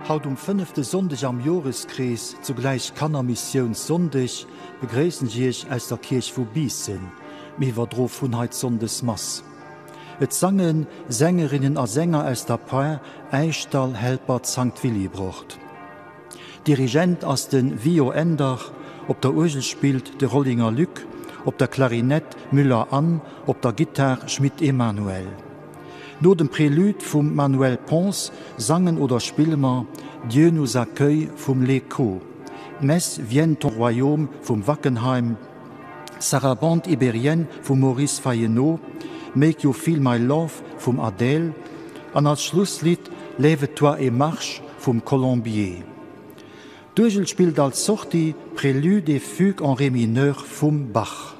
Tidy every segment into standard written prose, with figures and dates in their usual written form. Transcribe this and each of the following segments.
Haut um fënnefte Sonndeg am Joreskrees, zugläich Kannermissiounssonndeg, begréissen ech Iech aus der Kierch vu Biissen. Mir iwwerdro vun hei d'Sonndesmass. Et sange Sängerinnen a Sänger aus der Par Äischdall Helpert Sankt Willibrord. Dirigent ass de Vio Endach, op der Uergel spillt de Rollinger Luc, op der Klarinett Müller Anne, op der Gittar Schmit Emmanuel. No dem Prélude vum Manuel Pons sangen oder spille mer Dieu nous accueille vum Les Caux, d'Mess Vienne ton royaume vum Wackenheim, Sarabande ibérienne vum Maurice Fayenot, Make you feel my love vum Adele an als Schlusslidd Lève-toi et marche vum Colombier. D'Uergel spillt als Sortie Prélude et fugue en ré mineur vum Bach.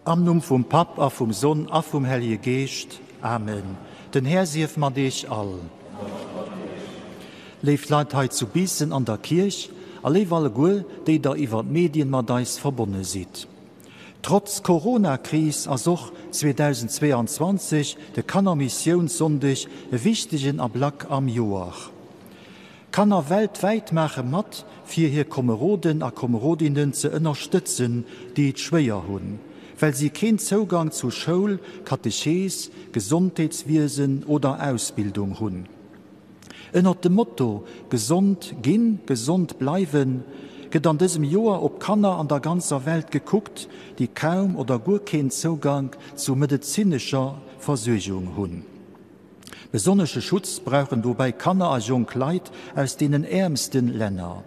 Am Numm vum Papp a vum Sonn a vum Hellje Geescht. Amen. Den Här sief mat Iech all. Léif Leit hei zu Biissen an der Kierch a léif alleguer, déi der iwwer d'Medien mat eis verbonne sidd. Trotz Corona-Kris ass och 2022 de Kannermissiounssonndeg e wichtegen Ablack am Joer. Kanner weltwäit maache mat, fir hir Komeroden a Komerodinnen ze ënnerstëtzen, déi et schwéier hunn, well si keen Zougang zu Schoul, Katechees, Gesondheetswiesen oder Ausbildung hunn. Ënnert dem Motto Gesond ginn, gesond bleiwen gëtt an dësem Joer op Kanner an der ganzer Welt gekuckt, déi kaum oder guer keen Zougank zu medezinescher Versuergung hunn. Besonnesche Schutz brauchen dobäi Kanner a jonk Leit aus deenen äermsten Länner.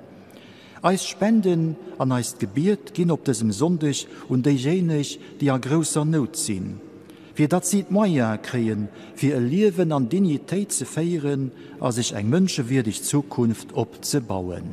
Eis Spenden an eist Gebiet ginn op dësem Sonndeg un déijéineg, déi a grousser Nout sinn, fir datt si d'Moyene kréien, fir e Liewen an Dignitéit ze féieren a sech eng mënschewierdeg Zukunft op ze bauen.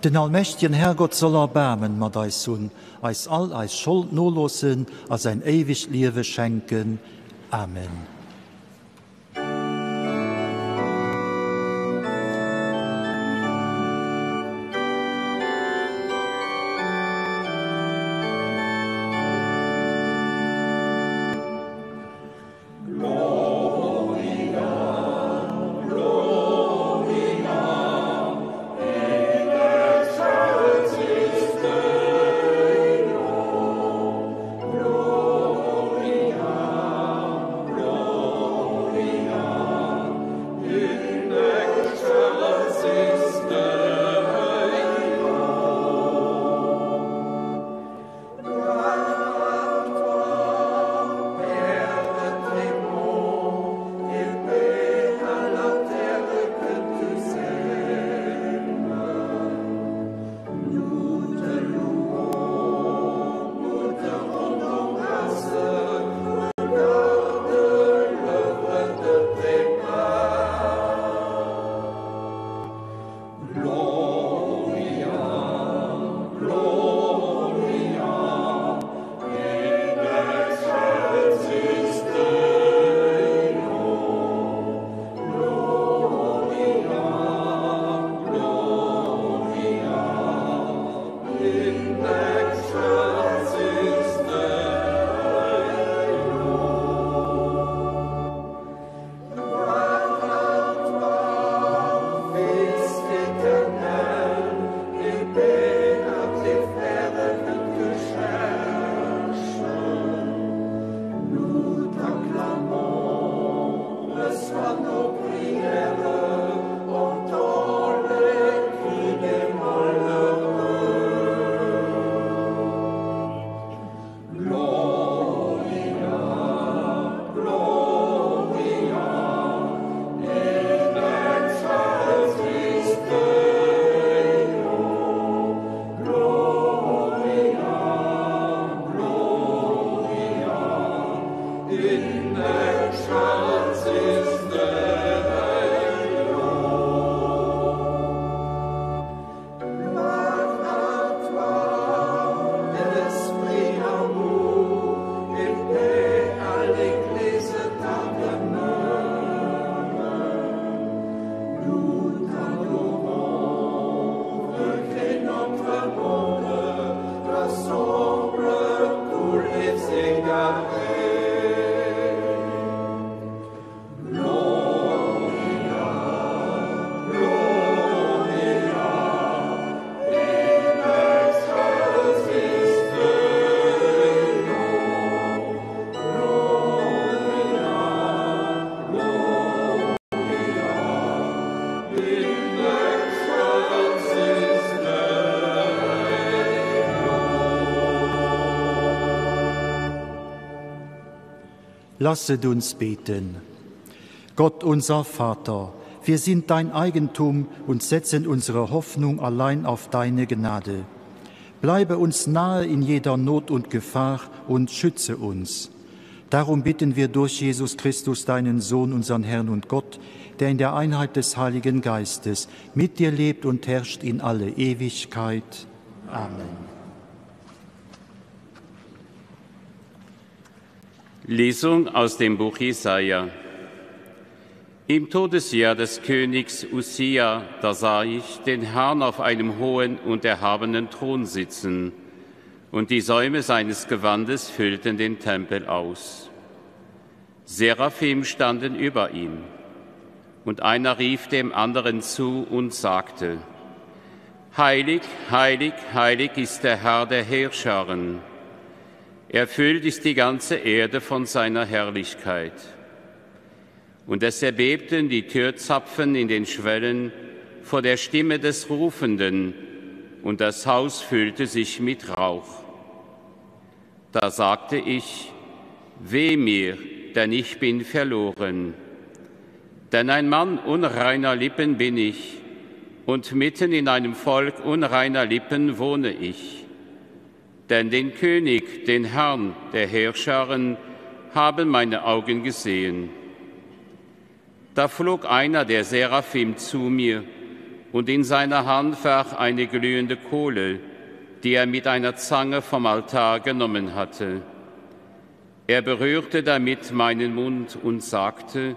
Den allmächtegen Herrgott soll Erbaarmen mat eis hunn, eis all eis Schold noloossen a säin éiwegt Liewe schenken. Amen. Lasset uns beten. Gott unser Vater, wir sind dein Eigentum und setzen unsere Hoffnung allein auf deine Gnade. Bleibe uns nahe in jeder Not und Gefahr und schütze uns. Darum bitten wir durch Jesus Christus, deinen Sohn, unseren Herrn und Gott, der in der Einheit des Heiligen Geistes mit dir lebt und herrscht in alle Ewigkeit. Amen. Lesung aus dem Buch Jesaja. Im Todesjahr des Königs Usia, da sah ich den Herrn auf einem hohen und erhabenen Thron sitzen, und die Säume seines Gewandes füllten den Tempel aus. Seraphim standen über ihm, und einer rief dem anderen zu und sagte, Heilig, heilig, heilig ist der Herr der Heerscharen. Erfüllt ist die ganze Erde von seiner Herrlichkeit. Und es erbebten die Türzapfen in den Schwellen vor der Stimme des Rufenden, und das Haus füllte sich mit Rauch. Da sagte ich, Weh mir, denn ich bin verloren. Denn ein Mann unreiner Lippen bin ich, und mitten in einem Volk unreiner Lippen wohne ich. Denn den König, den Herrn der Heerscharen, haben meine Augen gesehen. Da flog einer der Seraphim zu mir, und in seiner Hand war eine glühende Kohle, die er mit einer Zange vom Altar genommen hatte. Er berührte damit meinen Mund und sagte,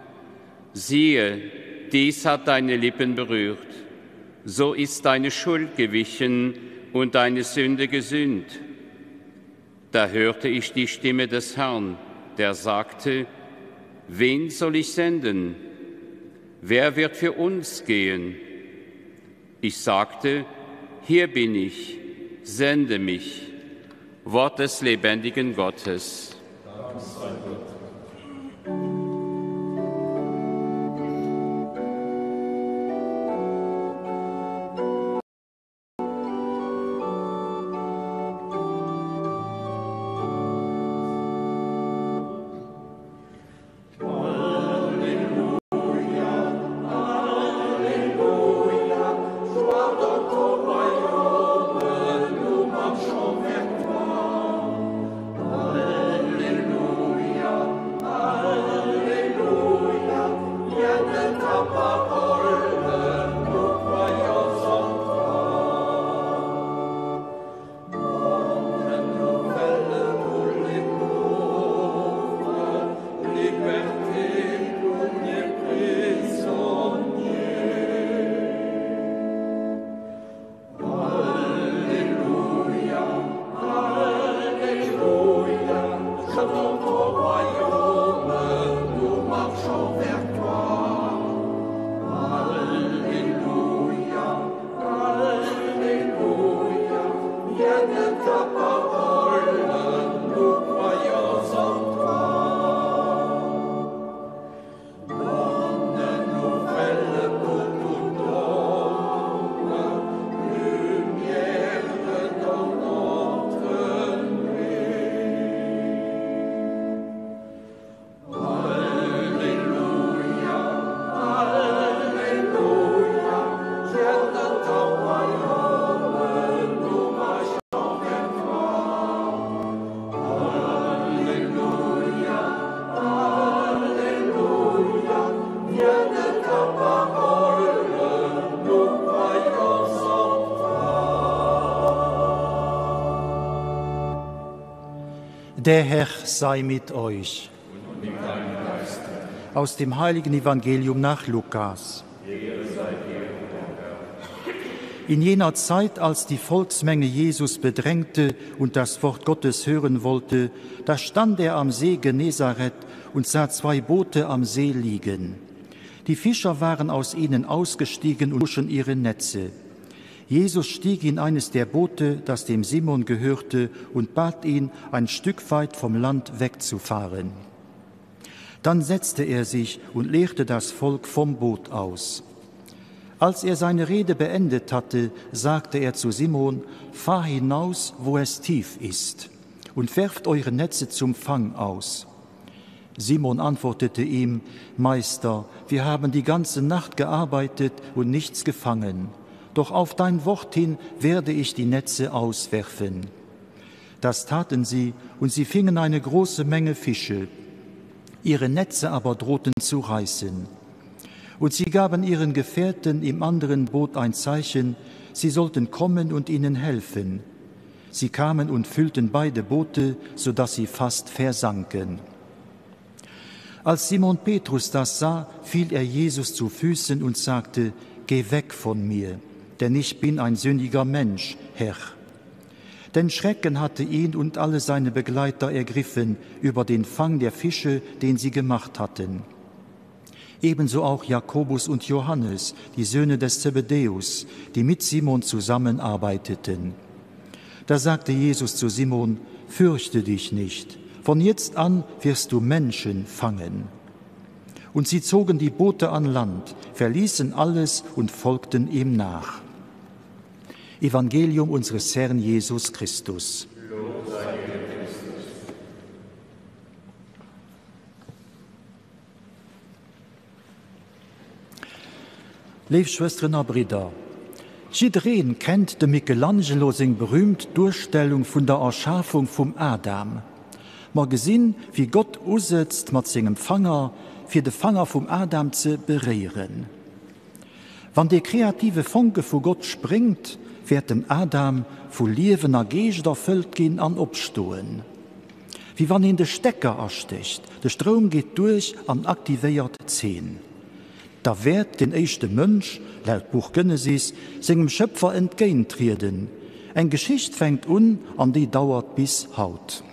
siehe, dies hat deine Lippen berührt, so ist deine Schuld gewichen und deine Sünde gesühnt. Da hörte ich die Stimme des Herrn, der sagte, wen soll ich senden? Wer wird für uns gehen? Ich sagte, hier bin ich, sende mich. Wort des lebendigen Gottes. Dank sei Gott. Der Herr sei mit euch. Und mit deinem Geiste. Aus dem heiligen Evangelium nach Lukas. In jener Zeit, als die Volksmenge Jesus bedrängte und das Wort Gottes hören wollte, da stand er am See Genezareth und sah zwei Boote am See liegen. Die Fischer waren aus ihnen ausgestiegen und wuschen ihre Netze. Jesus stieg in eines der Boote, das dem Simon gehörte, und bat ihn, ein Stück weit vom Land wegzufahren. Dann setzte er sich und lehrte das Volk vom Boot aus. Als er seine Rede beendet hatte, sagte er zu Simon: Fahr hinaus, wo es tief ist, und werft eure Netze zum Fang aus. Simon antwortete ihm, Meister, wir haben die ganze Nacht gearbeitet und nichts gefangen. Doch auf dein Wort hin werde ich die Netze auswerfen. Das taten sie, und sie fingen eine große Menge Fische. Ihre Netze aber drohten zu reißen. Und sie gaben ihren Gefährten im anderen Boot ein Zeichen, sie sollten kommen und ihnen helfen. Sie kamen und füllten beide Boote, so dass sie fast versanken. Als Simon Petrus das sah, fiel er Jesus zu Füßen und sagte: Geh weg von mir, denn ich bin ein sündiger Mensch, Herr. Denn Schrecken hatte ihn und alle seine Begleiter ergriffen über den Fang der Fische, den sie gemacht hatten. Ebenso auch Jakobus und Johannes, die Söhne des Zebedäus, die mit Simon zusammenarbeiteten. Da sagte Jesus zu Simon: Fürchte dich nicht, von jetzt an wirst du Menschen fangen. Und sie zogen die Boote an Land, verließen alles und folgten ihm nach. Evangelium unseres Herrn Jesus Christus. Lob sei dir, Christus. Léif Schwësteren a Bridder, jiddereen kennt dem Michelangelo seng berühmt Duerstellung vun der Erschafung vum Adam. Mer gesinn, wéi Gott usëtzt mat sengem Fanger, fir de Fanger vum Adam ze beréieren. Wann dee kreative Fonke vu Gott spréngt, wäert den Adam vu Liewen a Geescht erfëllt ginn an opstoen. Wéi wann een de Stecker astécht, de Stroum geet duerch an aktivéiert d'Zeen. Da wäert den éischte Mënsch, laut Buch Genesis, sengem Schëpfer entgéinttrieden. Eng Geschicht fänkt un an déi dauert bis haut.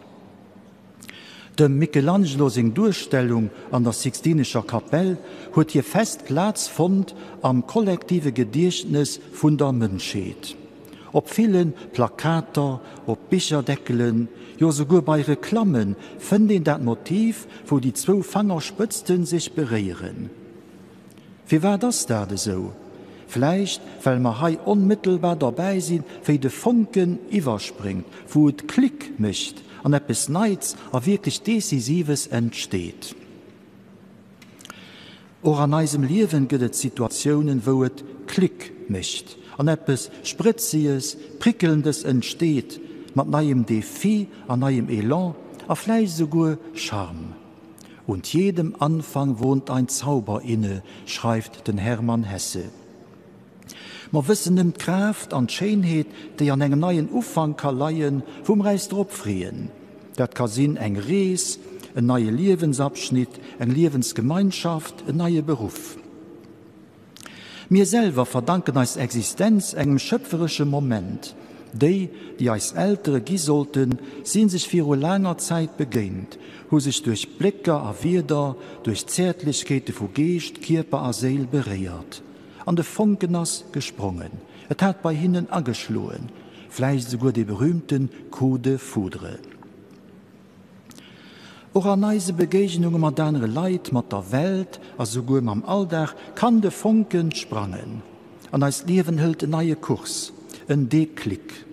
Dem Michelangelo seng Duerstellung an der Sixtinescher Kapell huet hir fest Plaz fonnt am kollektive Gediechtnes vun der Mënschheet. Op ville Plakater, op Bicherdeckelen, jo souguer bei Reklamme fënnt een dat Motiv, wou déi zwou Fangerspëtzten sech beréieren. Firwat ass dat esou? Vläicht well mer hei onmëttelbar derbäi sinn, wéi de Fonken iwwerspréngt, wou et Klick mécht an eppes Neits a wierklech Decisives entsteet. Och an eisem Liewen gëtt et Situatiounen, wou et Klick mécht an eppes Sprëtzeges, Prickelndes entsteet, mat neiem Defi an neiem Elan a vläicht esouguer Charme. Und jedem Anfang wohnt ein Zauber inne, schreift den Hermann Hesse. Mer wëssen ëm d'Kraaft an d'Schéinheet, déi an engem neien Ufank ka leien, wou mer äis drop freeën. Dat ka sinn eng Rees, en neie Liewensabschnitt, eng Liewensgemeinschaft, en neie Beruff. Mir selwer verdanken eis Existenz engem schöpferesche Moment. Déi, déi eis Eltere gi sollten, si sech viru laanger Zäit begéint, hu sech duerch Blécker a Wierder, duerch Zäertlechkeete vu Geescht, Kierper a Séil beréiert. An de Fonken ass gesprongen. Et hat bei hinnen ageschloen, vläicht esouguer dee berühmte Coup de foudre. Och an eise Begéignunge mat anere Leit, mat der Welt a souguer mam Alldag kann de Fonken sprangen an eist Liewen hëlt en neie Kurs, en Déclic.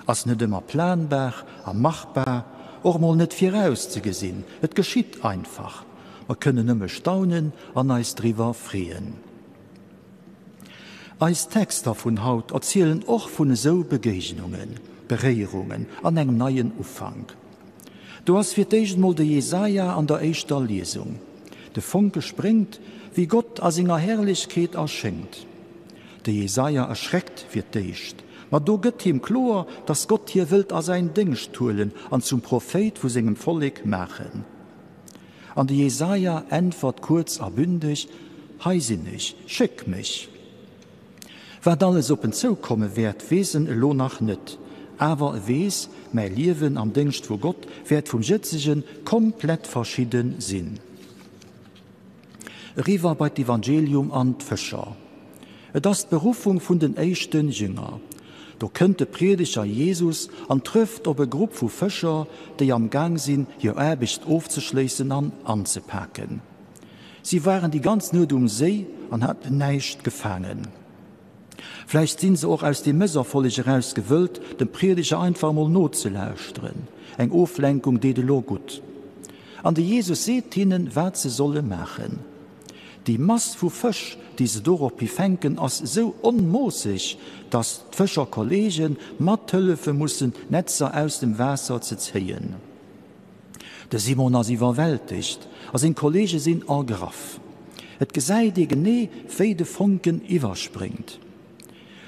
Ass net ëmmer planbar a machbar, och mol net virauszegesinn, et geschitt einfach. Mer kënnen nëmme staunen an eis driwwer freeën. Eis Texter vun haut erzielen och vun esou Begéignungen, Beréierungen an engem neien Ufank. Do ass fir d'éischt mol de Jesaja an der éischter Liesung. De Fonke spréngt, wéi Gott a senger Herrlechkeet erschéngt. De Jesaja erschreckt fir d'éischt, ma do gëtt him kloer, datt Gott hie wëllt a säin Déngscht huelen an zum Prophéit vu sengem Vollek maachen. An de Jesaja äntwert kuerz a bündeg, Hei sinn ech, schéck mech! Wat alles op en zoukomme wäert, weess en elo nach net. Awer e weess, Mäi Liewen am Déngscht vu Gott wäert vum jëtzege komplett verschidde sinn. Eriwwer bei d'Evangelium an d'Fëscher. Et ass d'Beruffung vun den éischte Jünger. Do kënnt de Priedeger Jesus an trëfft op e Grupp vu Fëscher, déi am Gaang sinn, hir Aarbecht ofzeschléissen an anzepaken. Si waren déi ganz Nuet um Séi an haten näischt gefaangen. Vläicht sinn se och aus dem Mësserfolleg eraus gewëllt, dem Priedeger einfach emol nozelauschteren. Eng Oflenkung deet elo gutt. An de Jesus seet hinnen, wat se solle maachen. Déi Mass vu Fësch, déi se dorophi fänken, ass esou onmoosseg, datt d'Fëscherkolleege mathëllefe mussen, d'Netzer aus dem Waasser ze zéien. De Simon ass iwwerwältegt a seng Kolleege sinn ergraff. Et gesäit ee genee, wéi de Fonken iwwerspréngt.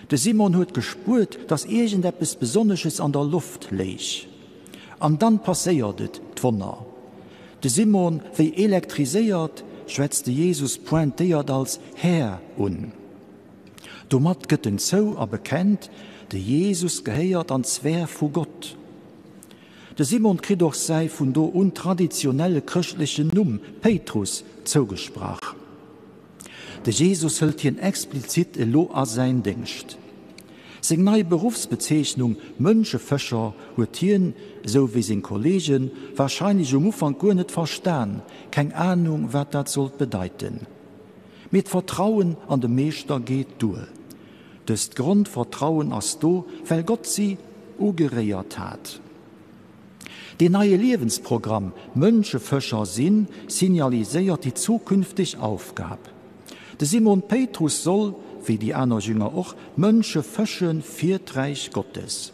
De Simon huet gespuert, datt iergendeppes Besonnesches an der Loft léich. An dann passéiert et, d'Wonner. De Simon, wéi elektriséiert, schwätzt de Jesus pointéiert als Här un. Domat gëtt en zou a bekennt, de Jesus gehéiert an d'Sphär vu Gott. De Simon kritt och säi vun do un traditionelle chrëschtlechen Numm Péitrus zougesprach. De Jesus hëlt hien explizit elo a säin Déngscht. Seng nei Beruffsbezeechnung Mënschefëscher huet hien, esou wéi seng Kolleegen, warscheinlech um Ufank guer net verstan, keng Anung wat dat sollt bedeiten. Mee d'Vertrauen an de Meeschter geet duer. Dëst Grondvertrauen ass do, well Gott si ugeréiert hat. Deen neie Liewensprogramm Mënschefëscher sinn signaliséiert déi zukünfteg Aufgab. De Simon Péitrus soll, wéi déi aner Jünger och, Mënsche fësche fir d'Räich Gottes.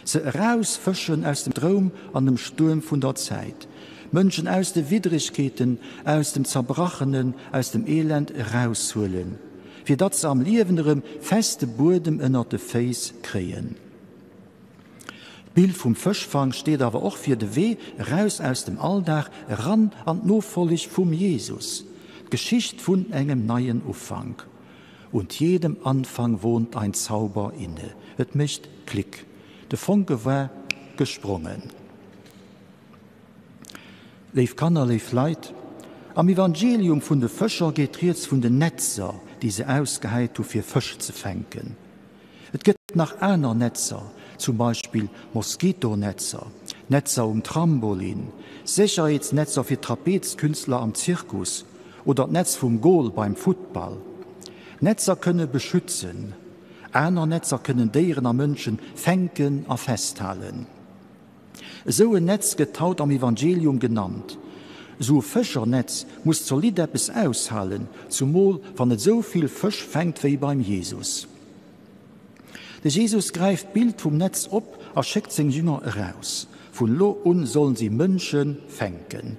Se erausfëschen aus dem Troum an dem Stuerm vun der Zäit. Mënschen aus de Widregkeeten, aus dem Zerbrachenen, aus dem Elend eraushuelen, fir datt se am Liewen erëm feste Buedem ënnert de Féiss kréien. D'Bild vum Fëschfang steet awer och fir de Wee eraus aus dem Alldag, eran an d'Nofolleg vum Jesus, d'Geschicht vun engem neien Ufank. Und jedem Anfang wohnt ein Zauber inne. Et mécht Klick. De Fonke war gesprongen. Léif Kanner, léif Leit, am Evangelium vun de Fëscher geet rieds vun den Netzer, déi se ausgehäit hu fir Fësch ze fänken. Et gëtt nach aner Netzer, zum Beispill Moskitonetzer, Netzer um Trampolin, Sécherheetsnetzer fir Trapezkünstler am Zirkus oder d'Netz vum Gol beim Futtball. Netzer kënne beschützen, aner Netzer kënnen Déieren a Mënschen fänken a festhalen. Esou en Netz gëtt haut am Evangelium genannt. Esou e Fëschernetz muss zolidd eppes aushalen, zumol wann et esou vill Fësch fänkt wéi beim Jesus. De Jesus gräift d'Bild vum Netz op a schéckt seng Jünger eraus. Vun elo un sollen si Mënsche fänken.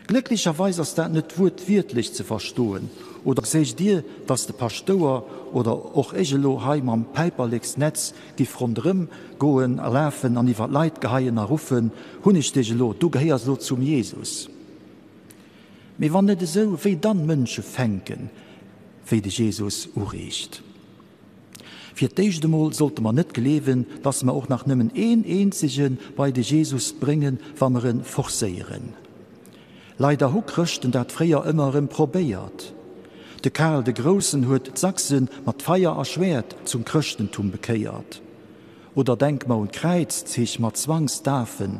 Glécklecherweis ass dat net wuertwiertlech ze verstoen. Oder geséicht Dir, dass de Paschtouer oder och ech elo hei mam Päiperleksnetz giff ronderëm goen a lafen an iwwer d'Leit geheien a ruffen, Hunn ech dech elo, du gehéiers elo zum Jesus? Mee wann net esou, wéi dann Mënsche fänken, wéi de Jesus ureegt? Fir d'éischt emol sollte mer net gleewen, dass mer och nach nëmmen een eenzege bei de Jesus bréngen, wa mer e forcéieren. Leider hu Chrëschten dat fréier ëmmer erëm probéiert. De Karl de Groussen huet d'Sachse mat Feier a Schwäert zum Chrëschtentum bekéiert. Oder denke mer un d'Kräizzich mat Zwangsdafen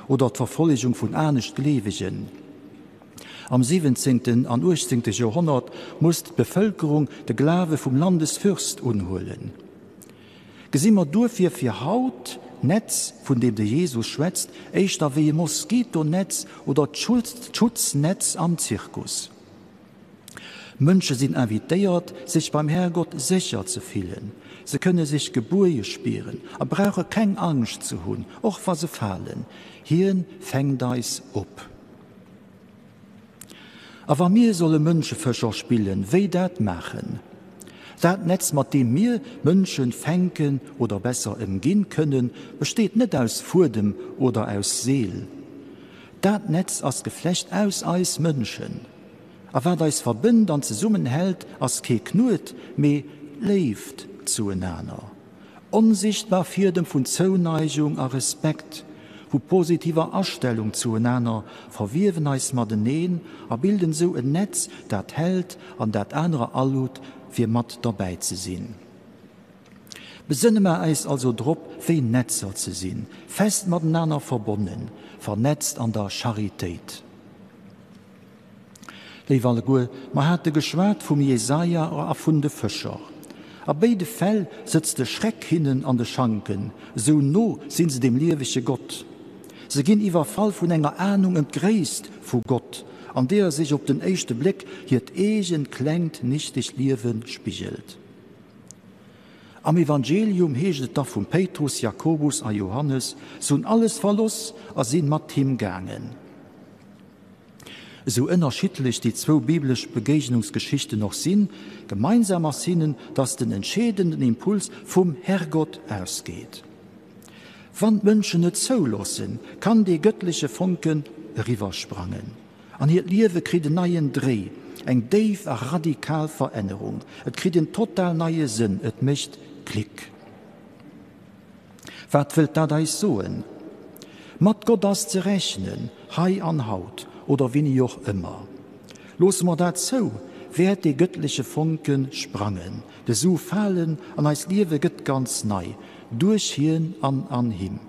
oder d'Verfollegung vun Aneschtgleewegen. Am siwwenzéngten an uechtzéngte Joerhonnert musst d'Bevëlkerung de Glawe vum Landesfürst unhuelen. Gesi mer duerfir fir haut d'Netz, vun deem de Jesus schwätzt, éischter wéi e Moskitonetz oder d'Schutznetz am Zirkus. Mënsche sinn invitéiert, sech beim Härgott sécher ze fillen. Se kënne sech gebuerge spieren a brauche keng Angscht ze hunn, och wa se falen. Hien fänkt eis op. A wa mir solle Mënschefëscher spillen, wéi dat maachen? Dat Netz, mat deem mir Mënschen fänken oder besser ëmginn kënnen, besteet net aus Fuedem oder aus Seel. Dat Netz ass geflecht aus eis Mënschen. A wat eis verbënnt an zesummen hält, ass kee Knuet, mee Léift zuenaner. Onsichtbar Fiedem vun Zouneigung a Respekt, vu positiver Astellung zuenaner verwiewen eis mateneen a bilden sou en Netz, dat hält an dat anerer aluut, fir mat derbäi ze sinn. Besënne mer äis also drop, wéi Netzer ze sinn, fest matenaner verbonnen, vernetzt an der Charitéit. Léif alleguer, mer hate geschwat vum Jesaja a vun de Fëscher. A béide Fäll sëtzt de Schreck hinnen an de Schanken, esou no sinn se dem liewege Gott. Se ginn iwwerfall vun enger Anung ëm d'Gréisst vu Gott, an deeër sech op den éischte Bléck hiert eegent klengt, nichtegt Liewe spigelt. Am Evangelium heescht et da vum Péitrus, Jakobus a Johannes, Se hunn alles verloss a sinn mat him gaangen. Esou ënnerschiddlech déi zwou biblesch Begéignungsgeschichten och sinn, gemeinsam ass hinnen, dass den entscheedenden Impuls vum Herrgott ausgeet. Wann d'Mënschen et zouloossen, kann dee gëttleche Fonken eriwwersprangen an hiert Liewe kritt en neien Dréi, eng déif a radikal Verännerung. Et kritt en total neie Sënn, et mécht Klick. Wat wëllt dat eis soen? Mat Gott ass ze rechnen, hei an haut oder wéini och ëmmer. Loosse mer dat zou, wäert dee gëttleche Fonke sprangen, de Su falen an eist Liewe gëtt ganz nei, duerch hien an an him.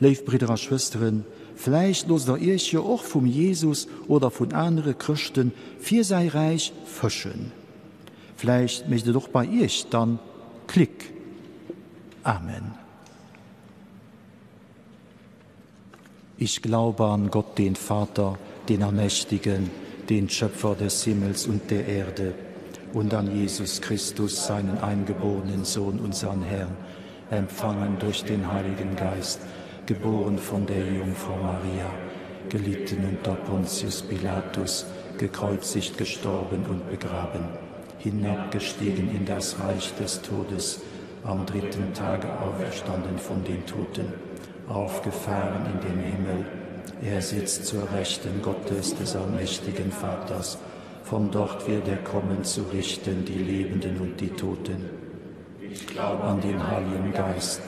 Léif Bridder a Schwësteren, vläicht loosst der iech jo och vum Jesus oder vun anere Chrëschte fir säi Räich fëschen. Vläicht mécht et och bei iech dann Klick. Amen. Ich glaube an Gott, den Vater, den Allmächtigen, den Schöpfer des Himmels und der Erde, und an Jesus Christus, seinen eingeborenen Sohn, unseren Herrn, empfangen durch den Heiligen Geist, geboren von der Jungfrau Maria, gelitten unter Pontius Pilatus, gekreuzigt, gestorben und begraben, hinabgestiegen in das Reich des Todes, am dritten Tage auferstanden von den Toten, aufgefahren in den Himmel. Er sitzt zur Rechten Gottes des allmächtigen Vaters. Von dort wird er kommen zu richten die Lebenden und die Toten. Ich glaube an den Heiligen Geist,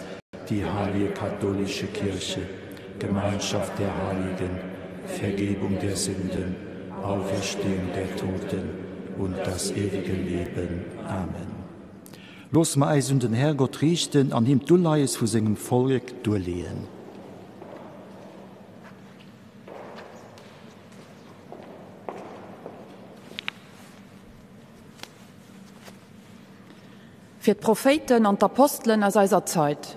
die heilige katholische Kirche, Gemeinschaft der Heiligen, Vergebung der Sünden, Auferstehung der Toten und das ewige Leben. Amen. Loosse mer äis un den Härgott riichten an him d'Uleies vu sengem Vollek duerleeën. Fir d'Prophéiten an d'Apostelen aus eiser Zait,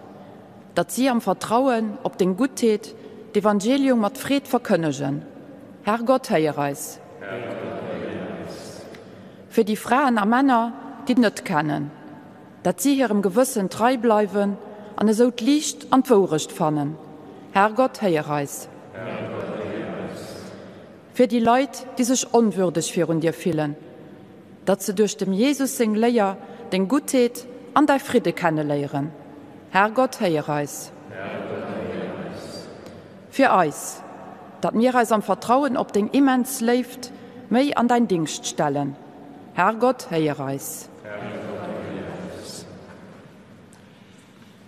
datt si am Vertrauen op deng Guttheet d'Evangelium mat Freed verkënnegen. Herrgott, héier eis. Fir déi Fraen a Männer, déi net kennen, datt si hirem Gewëssen trei bleiwen an esou d'Liicht an d'Wourecht fannen. Herrgott, héier eis. Fir déi Leit, déi sech onwürdeg virun dir fillen, datt se duerch dem Jesus seng Léier deng Guttheet an däi Fridde kenneléieren. Herrgott, héier eis. Fir eis, datt mir eis am Vertrauen op deng immens Léift méi an däin Dingscht stellen. Herrgott, héier eis.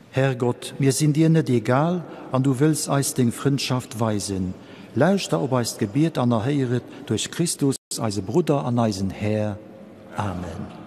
Herrgott, mir sinn dir net egal an du wëlls eis deng Frëndschaft weisen. Lauschter op eist Gebiet an erhéier et duerch Christus, eise Brudder an eisen Här. Amen.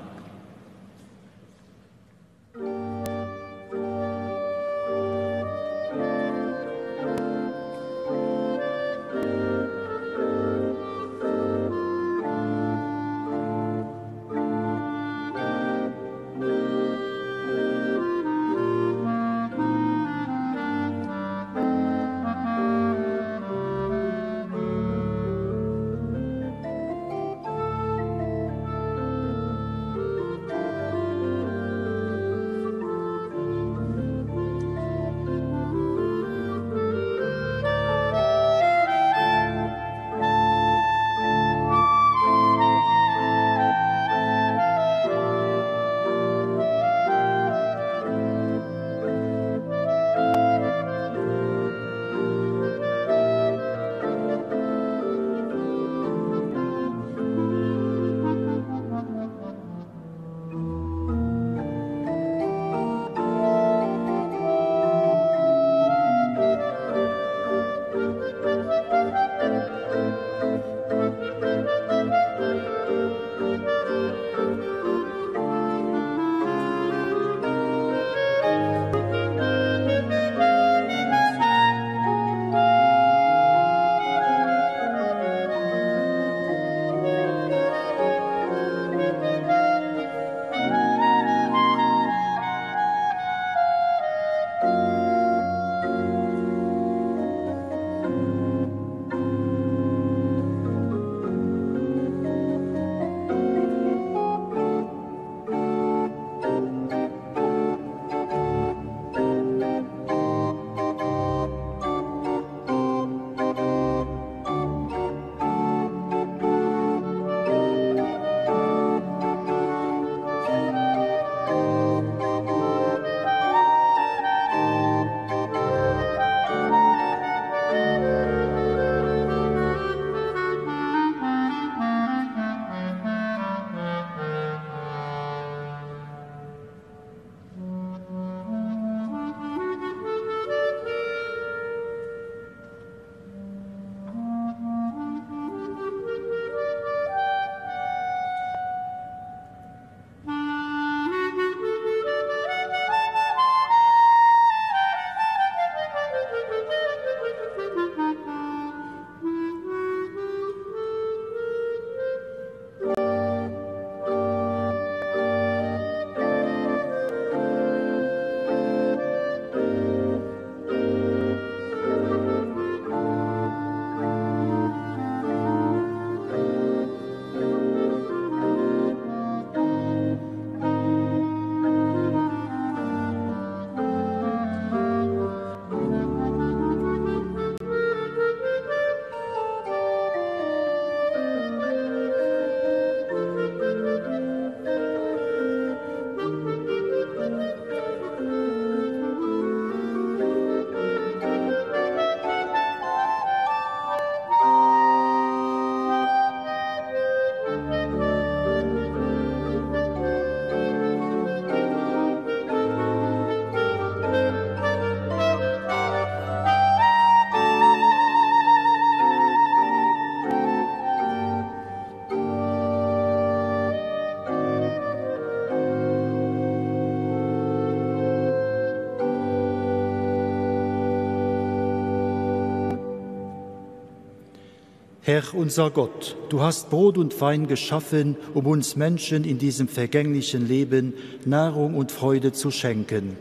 Herr unser Gott, du hast Brot und Wein geschaffen, um uns Menschen in diesem vergänglichen Leben Nahrung und Freude zu schenken.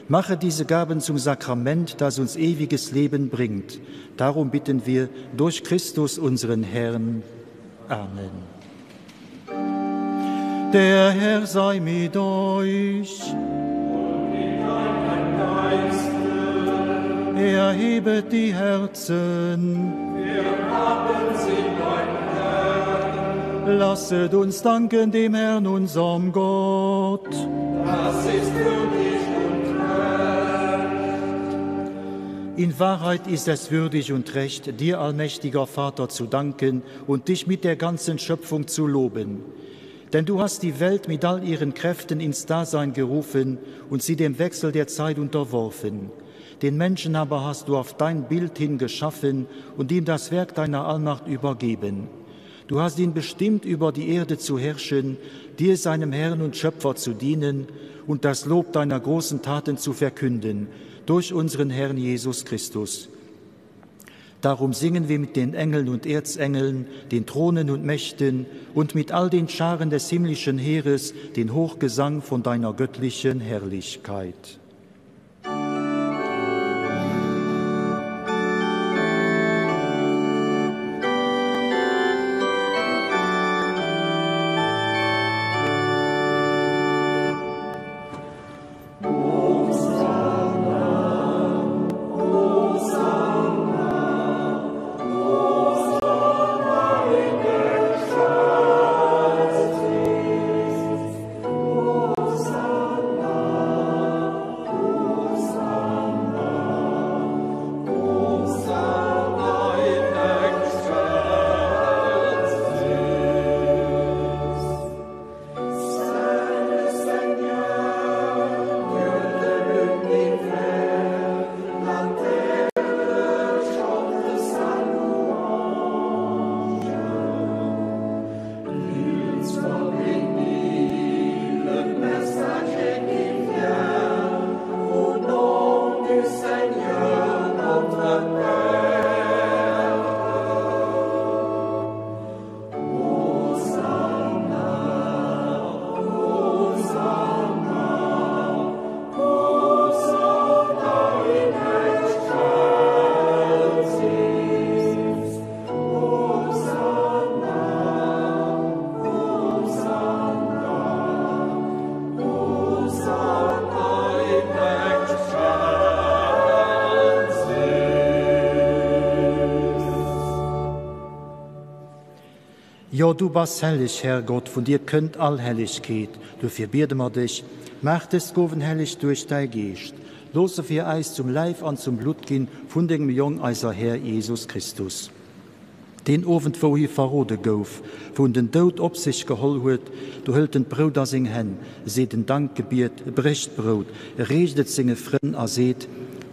Mache diese Gaben zum Sakrament, das uns ewiges Leben bringt. Darum bitten wir durch Christus unseren Herrn. Amen. Der Herr sei mit euch. Und mit deinem Geiste. Erhebet die Herzen. Wir haben sie beim Herrn. Lasset uns danken dem Herrn, unserem Gott. Das ist würdig und recht. In Wahrheit ist es würdig und recht, dir, allmächtiger Vater, zu danken und dich mit der ganzen Schöpfung zu loben. Denn du hast die Welt mit all ihren Kräften ins Dasein gerufen und sie dem Wechsel der Zeit unterworfen. Den Menschen aber hast du auf dein Bild hin geschaffen und ihm das Werk deiner Allmacht übergeben. Du hast ihn bestimmt, über die Erde zu herrschen, dir seinem Herrn und Schöpfer zu dienen und das Lob deiner großen Taten zu verkünden, durch unseren Herrn Jesus Christus. Darum singen wir mit den Engeln und Erzengeln, den Thronen und Mächten und mit all den Scharen des himmlischen Heeres den Hochgesang von deiner göttlichen Herrlichkeit. Jo, du bass helleg, Herrgott, vun dir kënnt all Hellegkeet. Duerfir biede mer dech, Maach dës Gowen helleg duerch däi Geescht. Looss se fir äis zum Läif an zum Blutt ginn vun dengem Jong, eiser Här Jesus Christus. Deen Owend, wou hie verrode gouf, wou en den Doud op sech geholl huet, do hëlt en d'Brout a seng Hänn, seet en Dankgebiet, brécht d'Brout, reecht et senge Frënn a seet,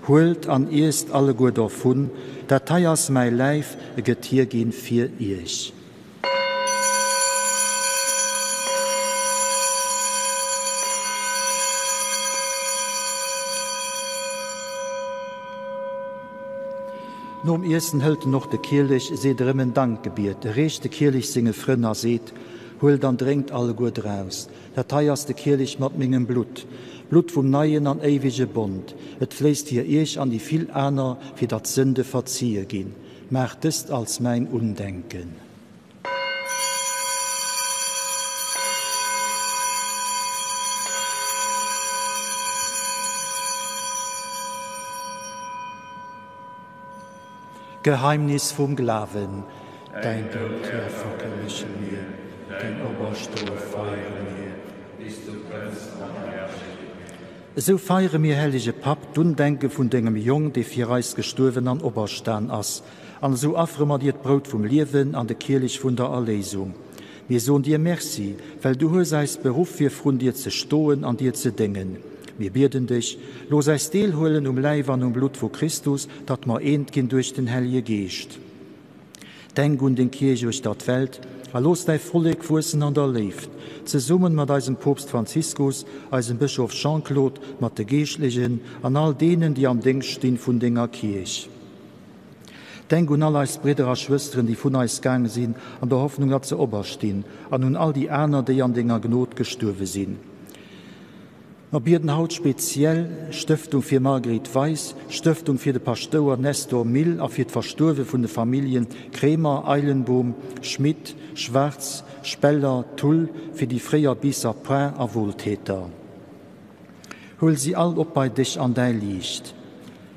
Huelt an iesst alleguer dovun, dat hei ass mäi Läif, e gëtt hierginn fir iech. Nom Iessen hëlt en och de Kielech, seet erëm en Dankgebiet, reecht de Kielech senge Frënn a seet, Huelt an drénkt alleguer draus, dat hei ass de Kielech mat mengem Blutt, d'Blutt vum neien an éiwege Bond. Et fléisst fir iech an déi vill aner, fir datt d'Sënde verzie ginn. Maacht dëst als mäin Undenken. Geheimnis vum Glawen. Däin Doud, Här, verkënnege mir, däin Operstoe feiere mir. Bis du kënns an Herrlechkeet. Esou feiere mir, hellege Papp, d'Undenke vun dengem Jong, dee fir eis gestuerwen an operstan ass. An esou affere mer dir d'Brout vum Liewen an de Kielich vun der Erléisung. Mir soen dir Merci, well du hues eis beruff fir vrun dir ze stoen an dir ze déngen. Mir bieden dech, looss eis deelhuelen um Läif an um Blutt vu Christus, datt mer eent ginn duerch den Hellje Geescht. Denk un deng Kierch uechter d'Welt a looss däi Vollek wuessen an der Léift, zesummen mat eisem Poopst Franziskus, eisem Bëschof Jean-Claude, mat de Geeschtlechen an all deenen, déi am Déngscht stinn vun denger Kierch. Denk un all eis Bridder a Schwësteren, déi vun eis gaange sinn, an der Hoffnung, datt se operstinn, an un all déi aner, déi an denger Gnod gestuerwe sinn. Mer bieden haut speziell Stëftung fir Marguerite Weis, Stëftung fir de Paschtouer Nestor Mille a fir d'Verstuerwe vun de Familljen Kremer, Eilenboom, Schmit, Schwarz, Speller, Thull, fir déi fréier Biisser Par a Wohltäter. Huel si all op bei dech an däi Liicht.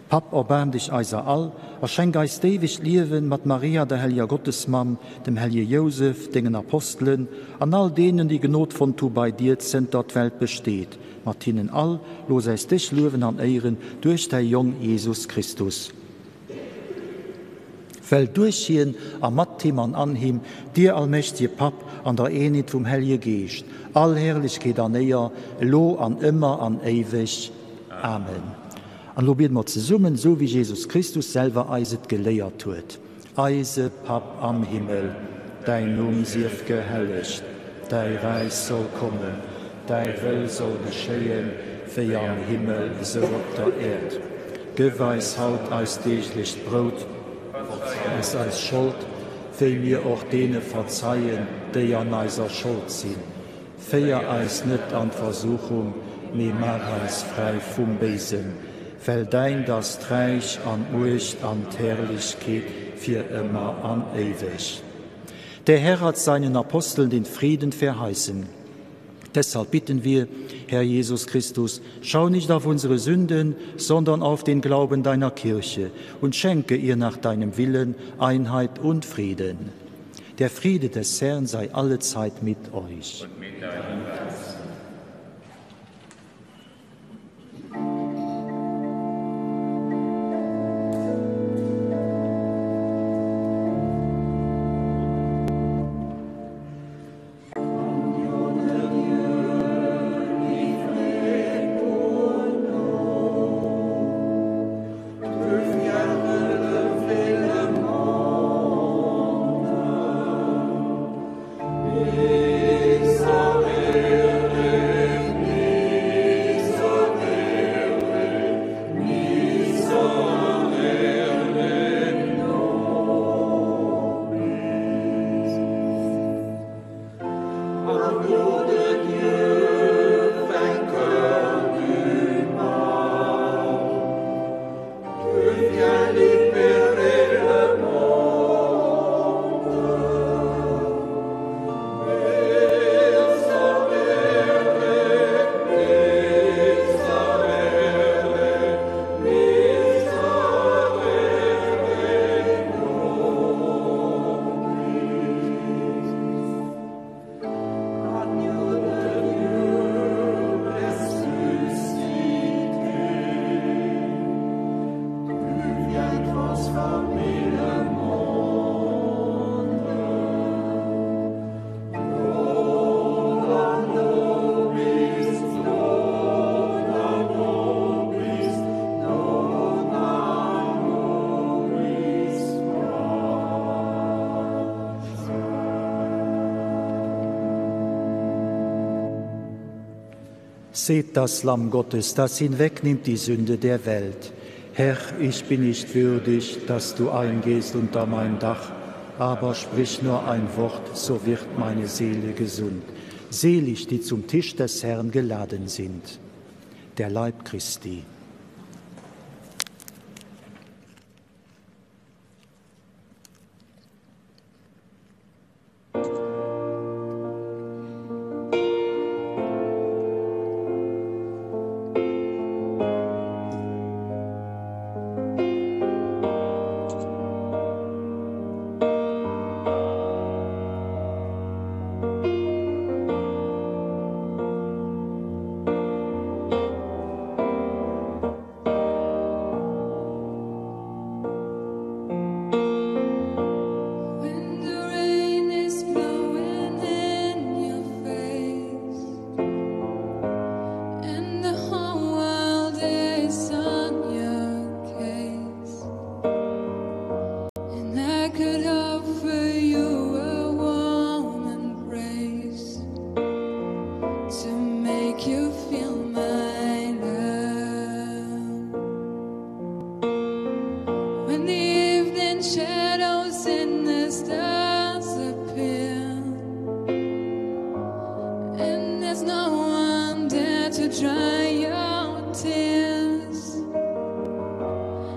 Papp, erbaarm dech eiser all a schenk eis d'éiwegt Liewen mat Maria, der helleger Gottesmamm, dem hellege Jousef, dengen Apostelen an all deenen, déi Gnod fonnt hu bei dir, zënter d'Welt besteet. Mat hinnen all looss äis dech luewen an éieren duerch däi Jong Jesus Christus. Well duerch hien a mat him an an him, dir allmächtige Papp, an der Eenheet vum Hellege Geescht, all Herrlechkeet an Éier, elo an ëmmer an éiweg. Amen. An elo biede mer zesummen, esou wéi Jesus Christus selwer eis et geléiert huet, Eise Papp am Himmel, däin Numm sief gehellegt, däi Räich soll kommen, däi Wëll soll geschéien, wéi am Himmel, esou op der Äerd. Gëff eis haut eist deeglecht Brout. Verzei eis eis Schold, wéi mir och deene verzeien, déi an eiser Schold sinn. Féier eis net an d'Versuchung, mee maach eis fräi vum Béisen, well däint ass d'Räich an d'Muecht an d'Herrlechkeet fir ëmmer an éiweg. Der Herr hat seinen Aposteln den Frieden verheißen. Deshalb bitten wir, Herr Jesus Christus, schau nicht auf unsere Sünden, sondern auf den Glauben deiner Kirche und schenke ihr nach deinem Willen Einheit und Frieden. Der Friede des Herrn sei alle Zeit mit euch. Und mit deinem Geist. Seht das Lamm Gottes, das hinwegnimmt die Sünde der Welt. Herr, ich bin nicht würdig, dass du eingehst unter mein Dach, aber sprich nur ein Wort, so wird meine Seele gesund. Selig, die zum Tisch des Herrn geladen sind. Der Leib Christi. shadows in the stars appear. And there's no one there to dry your tears.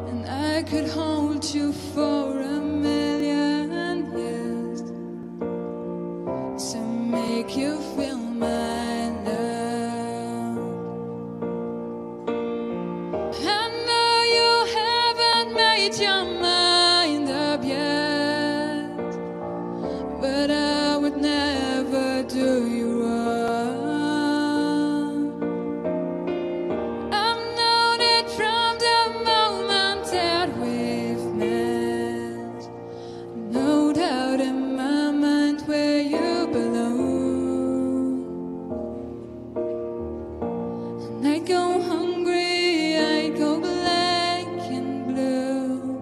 And I could hold you for a million years to make you feel my love. I know you haven't made your mind up yet, but I would never do you wrong. I've known it from the moment that we've met. No doubt in my mind where you belong. And I go hungry, I go black and blue.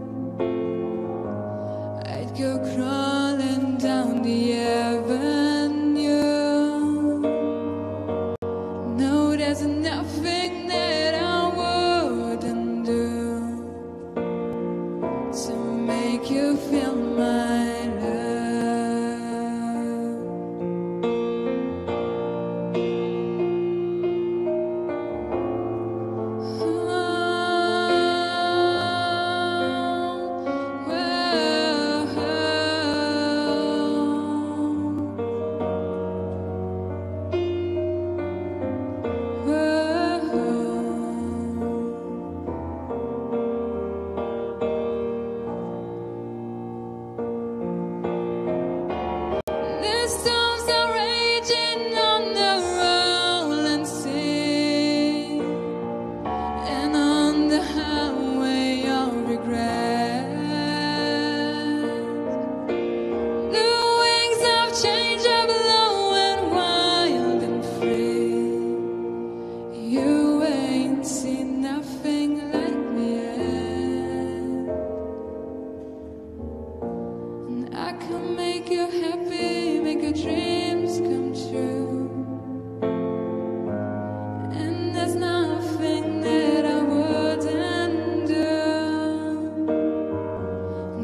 I'd go crawling down the avenue. No, there's nothing that I wouldn't do to make you feel my love. Oh, oh, oh. The storms are raging on the rolling sea and on the highway of regret. The wings of change are blowing wild and free. You ain't seen nothing like me yet. And I can make you happy, make your dreams come true. And there's nothing that I wouldn't do.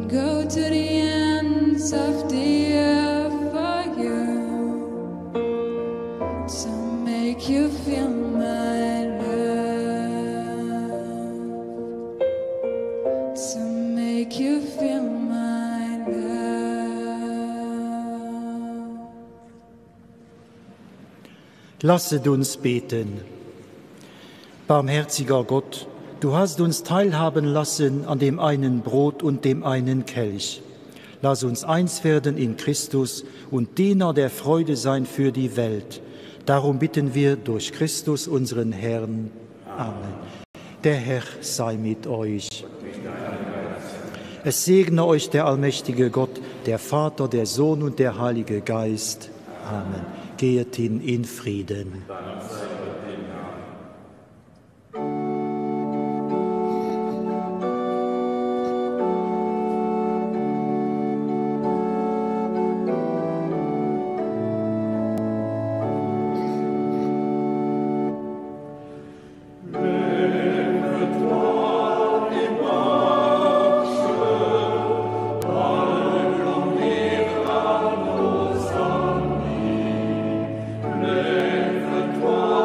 Go to the ends of the earth for you to make you feel my love. To make you feel my love. Lasset uns beten. Barmherziger Gott, du hast uns teilhaben lassen an dem einen Brot und dem einen Kelch. Lass uns eins werden in Christus und Diener der Freude sein für die Welt. Darum bitten wir durch Christus unseren Herrn. Amen. Der Herr sei mit euch. Es segne euch der allmächtige Gott, der Vater, der Sohn und der Heilige Geist. Amen. Gehet hin in Frieden. Lève-toi.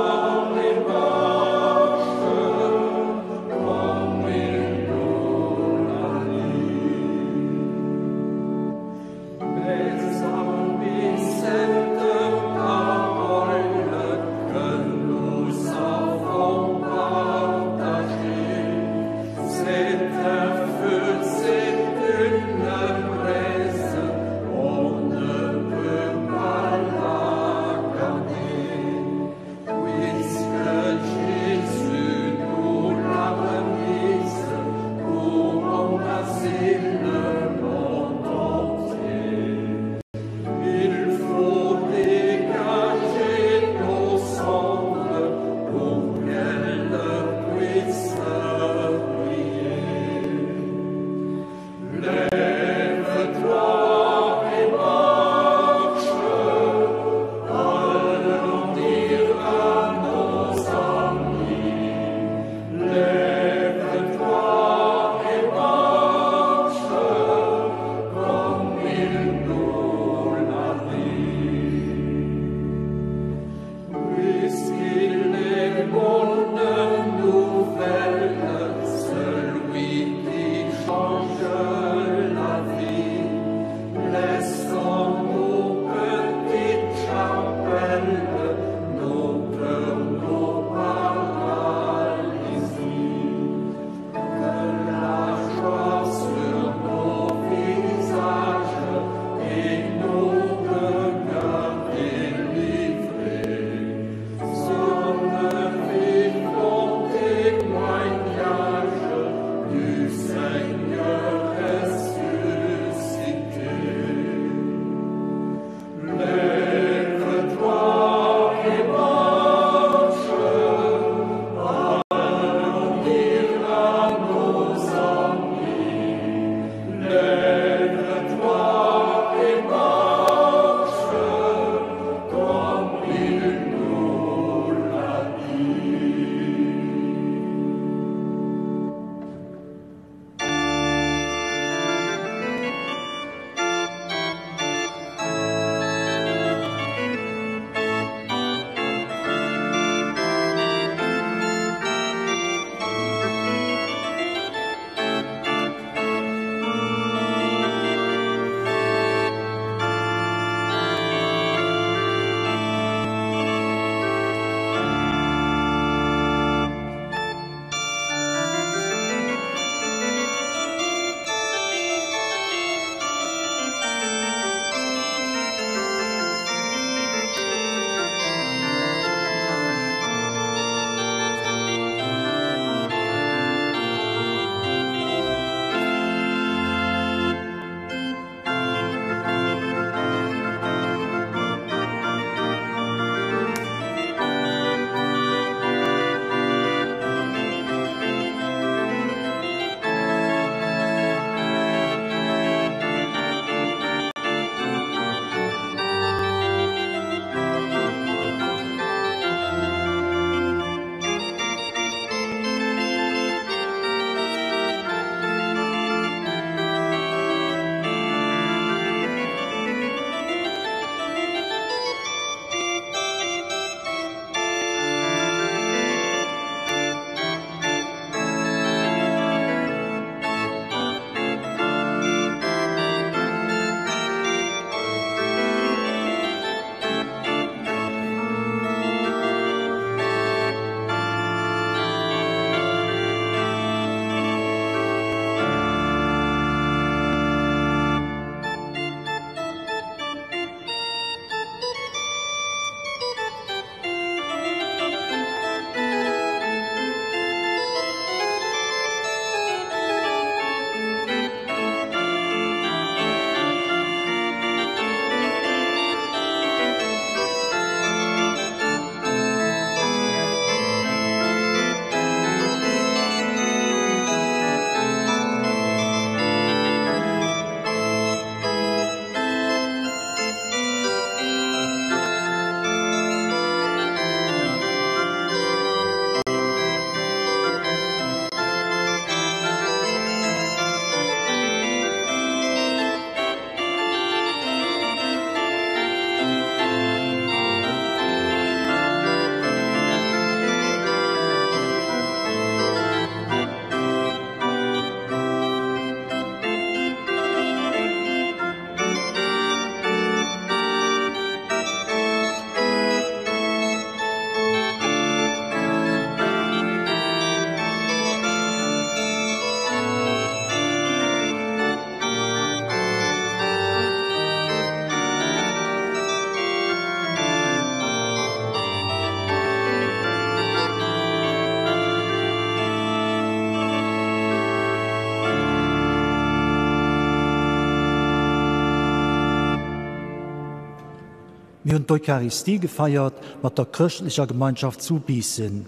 Mir hunn d'Eucharistie gefeiert mat der chrëschtlecher Gemeinschaft zu Biissen.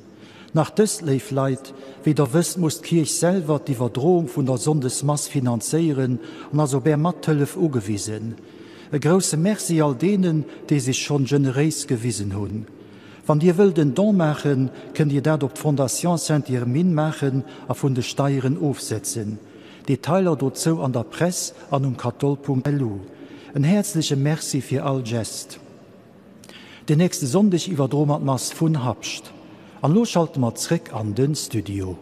Nach dëst, léif Leit, Wéi der wësst, muss d'Kierch selwer d'Iwwerdroung vun der Sonndesmass finanzéieren an ass op är Mathëllef ugewisen. E grousse Merci all deenen, déi sech schonn generéis gewisen hunn. Wann Dir wëllt en Don maachen, kënnt Dir dat op d'Fondation Sainte-Irmine maachen a vun de Steieren ofsetzen. Detailer dozou an der Press an um katol.lu. En häerzleche Merci fir all Gest. Den nächste Sonndeg iwwerdroe mer d'Mass vun Habscht. An elo schalte mer zréck an den Studio.